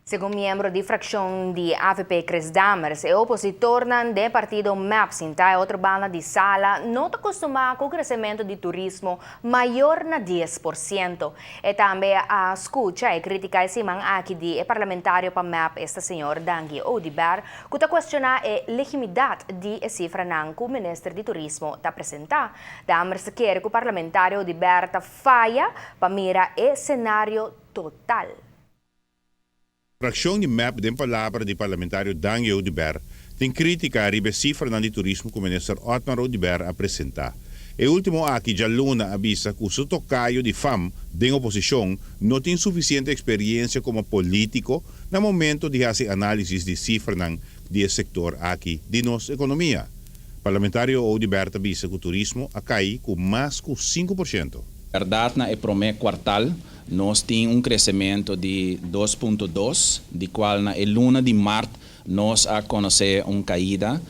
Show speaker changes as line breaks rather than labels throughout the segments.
Segun miembro di fraccion di AVP Chris Dammers, e opositornan di partido MEP sinta otro banda di sala no ta acostumbra cu crecemento di turismo mayor na 10%. Y tambe a scucha e critica e siman aki di parlamentario pa MEP, esta señor Dangui Oduber, cu ta cuestiona e legitimidad di e cifranan cu minister di turismo ta presenta. Dammers ta kere cu parlamentario Oduber ta faya pa mira e scenario total.
Fraccion di MEP, den palabra di parlamentario Dangui Oduber, tin critica riba cifra di turismo cu minister Otmar Oduber a presenta. E ultimo aki dialuna a bisa cu su tocayo di FAM den oposicion no tin suficiente experiencia como politico na momento di haci analisis di cifra di sector aki di nos economia. Parlamentario Oduber a bisa cu turismo a cay cu mas cu 5%.
Berdad, na prome kwartaal nos tin un crecemento di 2.2, di cual na luna di maart nos a conoce un caida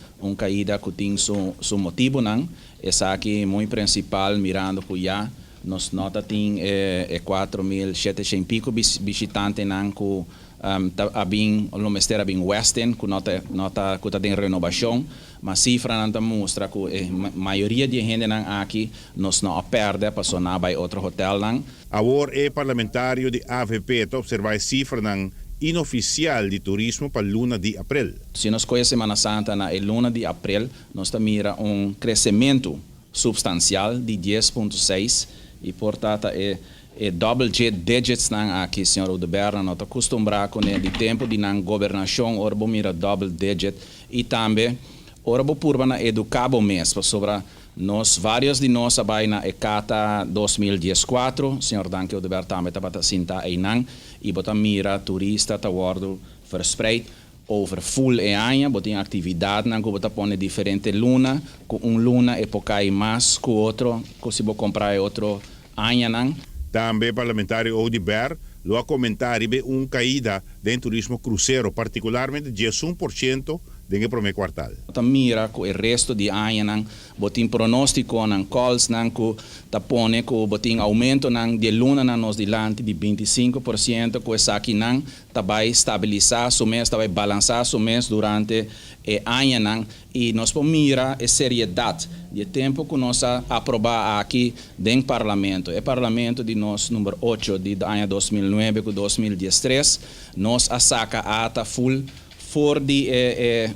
cu tin su motibonan. Esaki muy principal mirando cu ya nos no tin 4.700 y pico bishitantenan cu a bin lo mester a bin Westin cu no ta no ta cu ta den renovacion, mas cifranan ta mustra cu mayoria di hendenan aki nos no a perde, paso nan a bay otro hotelnan.
Awor e parlamentario di AVP ta observa e cifranan inoficial di turismo pa luna di april.
Si nos coge Semana Santa na luna di april, nos ta mira un crecemento substancial di 10.6 y por tanto e double digits nan aki, señor Oduber no ta acostumbra cu di tempo di nan gobernacion ora bo mira double digit. Y tambe ora bo purba na educa bo mes sobre nos, varios di nos a bay na e CATA 2014, señor Dangui Oduber tambe tabata sinta eynan, y bo ta mira turista ta wordo verspreid over full e aña. Bo tin actividadnan cu bo ta pone diferente luna, cu un luna e por cay mas cu otro, cu si bo compara otro añanan.
Tambe parlamentario Oduber lo a comenta riba un caida di turismo crucero, particularmente 11% den prome kwartaal.
Ta mira cu e resto di añanan, bo tin pronosticonan, calls nan cu ta pone cu bo tin aumentonan di lunanan nos dilanti di 25%, cu esakinan ta bay stabilisa su mes, ta bay balansa su mes durante e añanan. Y nos por mira e seriedad di tempo cu nos a aproba aki den parlamento. E parlamento di nos number 8 di aña 2009 cu 2013, nos a saca ATA full for di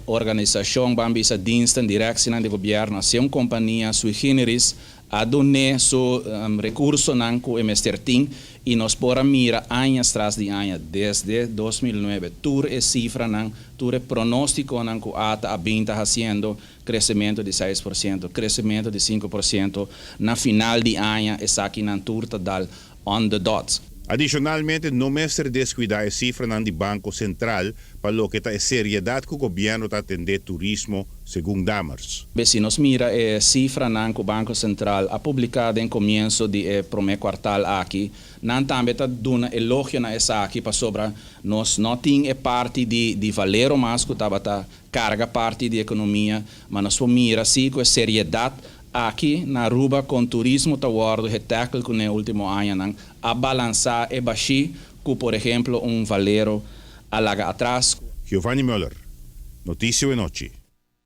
organisacion, ban bisa diensten, directie di gobierno, asina un compania sui generis, a duna su recursonan cu e mester tin y nos por a mira aña tras di aña desde 2009 tur e cifranan, tur e pronosticonan cu ATA a bin ta haciendo, crecemento di 6%, crecemento di 5%, na final di aña esakinan tur ta dal on the dot.
Adicionalmente, no mester descuida e cifranan di Banco Central pa loke ta e seriedad cu gobierno ta atende turismo, segun Dammers.
Si nos mira e cifranan cu Banco Central a publica den comienso di prome kwartaal aki, nan tambe ta duna elogio na esaki, pasobra nos no tin e parti di Valero mas cu tabata carga parti di economia, mas nos mira si cu seriedad aki na Aruba cu turismo ta wordo getackle cu e ultimo añanan a balansa e bashi cu, por ehempel, un Valero a laga atras.
Giovanni Müller, Noticia Nochi.